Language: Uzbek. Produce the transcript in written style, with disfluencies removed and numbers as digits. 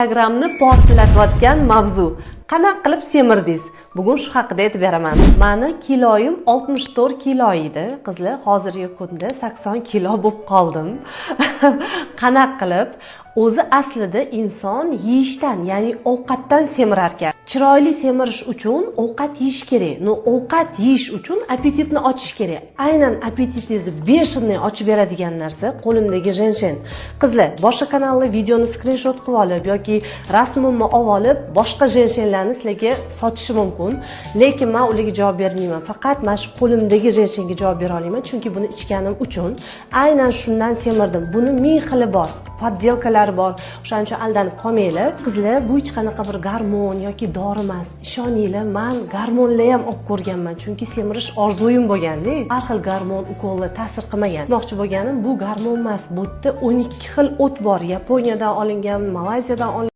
Instagramni portlatayotgan mavzu: qanaqa qilib semirdingiz? Bugun shu haqida aytib beraman. Mani kiloyim 64 kilo edi, qizlar. Hozirgi kunda 80 kilo bo'lib qoldim. Qanaqa qilib? O'zi aslida inson yeyishdan, ya'ni ovqatdan semirar ekan. Chiroyli semirish uchun ovqat yeyish kerak. Но ovqat yeyish uchun appetitni ochish kerak. Aynan appetitingizni бешеный ochib beradigan narsa qo'limdagi жень-шень. Qizlar, boshqa kanalda videoni skrinshot qilib olib yoki rasmimni olib olib, boshqa жень-шень larni sizlarga sotishi mumkin, lekin man ularga javob bermayman. Faqat mana shu qo'limdagi жень-шень ga javob bera olaman, chunki buni ichganim uchun aynan shundan semirdim. Buni ming xili bor, подделка lari bor, o'shaning uchun aldanib qolmanglar. Qizlar, bu hech qanaqa bir gormon yoki dori emas, ishoninglar. Man gormonlar ham olib ko'rganman, chunki semirish orzuyim bo'lganda. Har xil gormon, ukollar ta'sir qilmagan. Aytmoqchi bo'lganim, bu gormon emas. Bu yerda 12 xil o't bor, Yaponiyadan olingan, Malayziyadan olingan.